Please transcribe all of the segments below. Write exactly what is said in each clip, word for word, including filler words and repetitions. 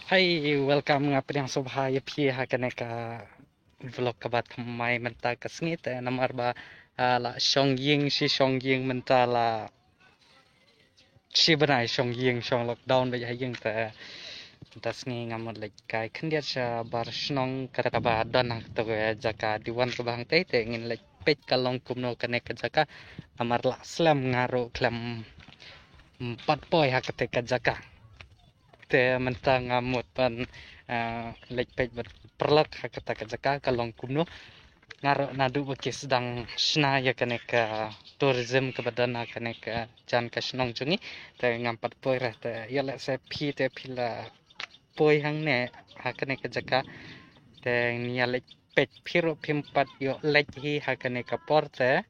Hi, welcome, nga pdiang sngewbha ïa phi ha kane ka vlog kaba thymmai mynta ka sngi te namar ba, ah, la shong ïing shi shong ïing mynta la shi bnai shong ïing shong lockdown beit ha ïing te mynta sngi nga mut leit kai khyndiat sha bar shnong kata kaba don ha kata ka jaka Diwan kaba hangtei te ngin leit peit ka long kumno kane ka jaka namar la slem nga ruh khlem pat poi ha kata ka jaka. Te mynta nga mut ban, ah, leit peit bad paralok ha kata ka jaka ka long kumno. Nga ruh naduh ba ki sdang shna ïa kane ka tourism kaba don ha kane ka jan ka shnong jong ngi. Te ngam pat poi re te ïa lehse phi te phi la poi hangne ha kane ka jaka. Te ngi ïa leit peit phi ruh phim pat ïoh leit hi ha kane ka por te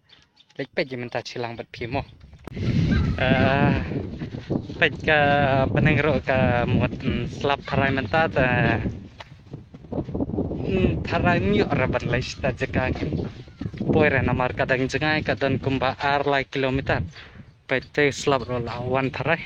leit peit ïa mynta chilang bad phi mo. Ah, peit ka bneng ruh ka mut, mm, slap tharai mynta te, mm, tharai ym ïoh re ban leit sha jaka poi re namar ka dang jngai ka don kumba ar lai kilometer. Peit te slap ruh la wan tharai.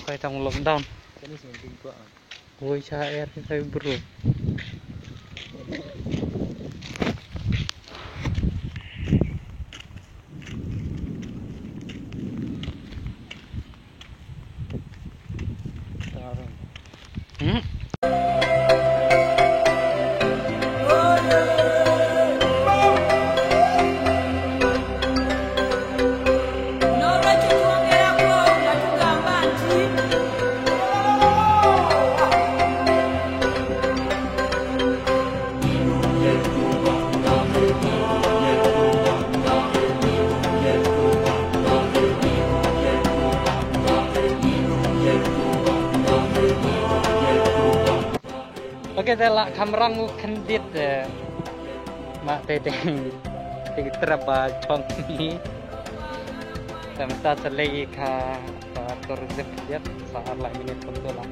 Kai tang lockdown. Woi cha air kai bro. Hmm? Okay, te la kham rang u khyndiat, eh, ma te te te trap ba chong ni. Te mynta sa lei ka, ka tourism khyndiat sa ar lai minit pyntu la.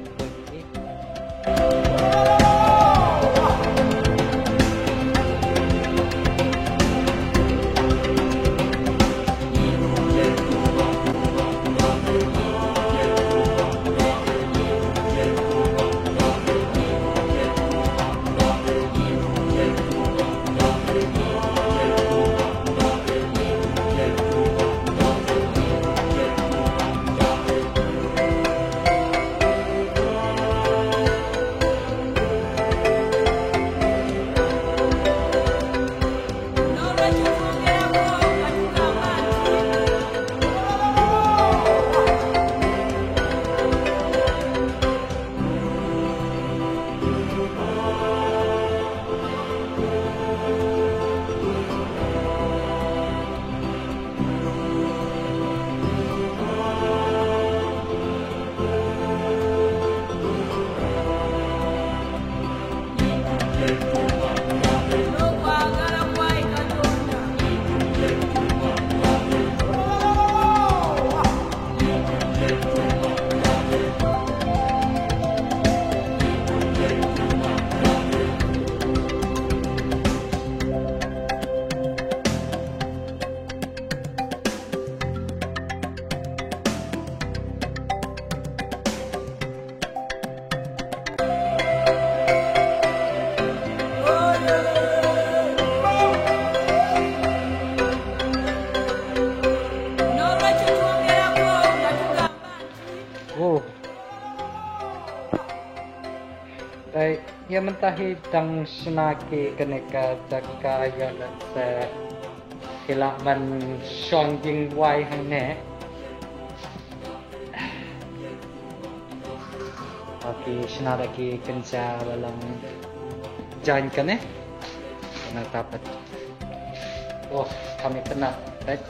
Oh. Te ïa mynta hi dang shna ki kane ka jaka ïa lehse ki lah ban shong jingwai hangne. Ki shna da ki kynja ba long jaiñ kane. Kane tapat. Oh, kami kena. Right.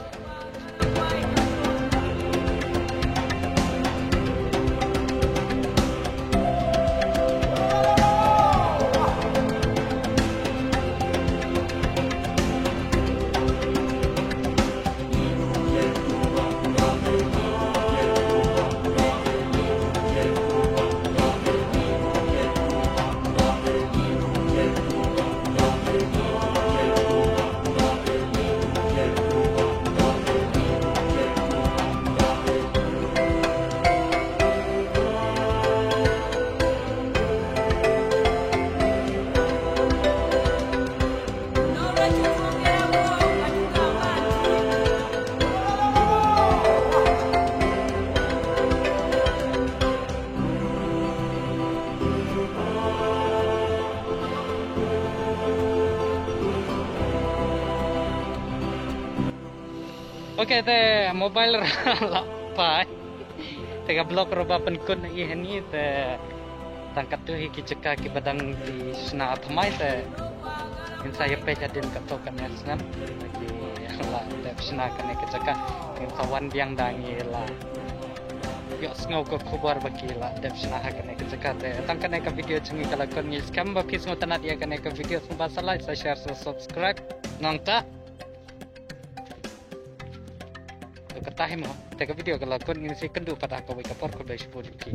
Okay, te mobile ruh la phai. Te ka vlog ruh ba pynkut na i hani te tang katto hi ki jaka kiba dang ki shna thymmai te ngin sa ïa peit hadien katto katne snem ki la dep shna kane ka jaka. Ngin sa wan biang da ngi la ïohsngew ka khubor ba ki la dep shna ha kane ka jaka. Te tang kane ka video jong ngi ka la kut, ngi skhem ba phi sngewtynnat ïa kane ka video, sngewbha sa like, sa share, sa subscribe. Nangta to kata hi mo, te ka video ka la kut, ngin sa ïakynduh pat ha kawei ka por. Khublei shibun ïa phi.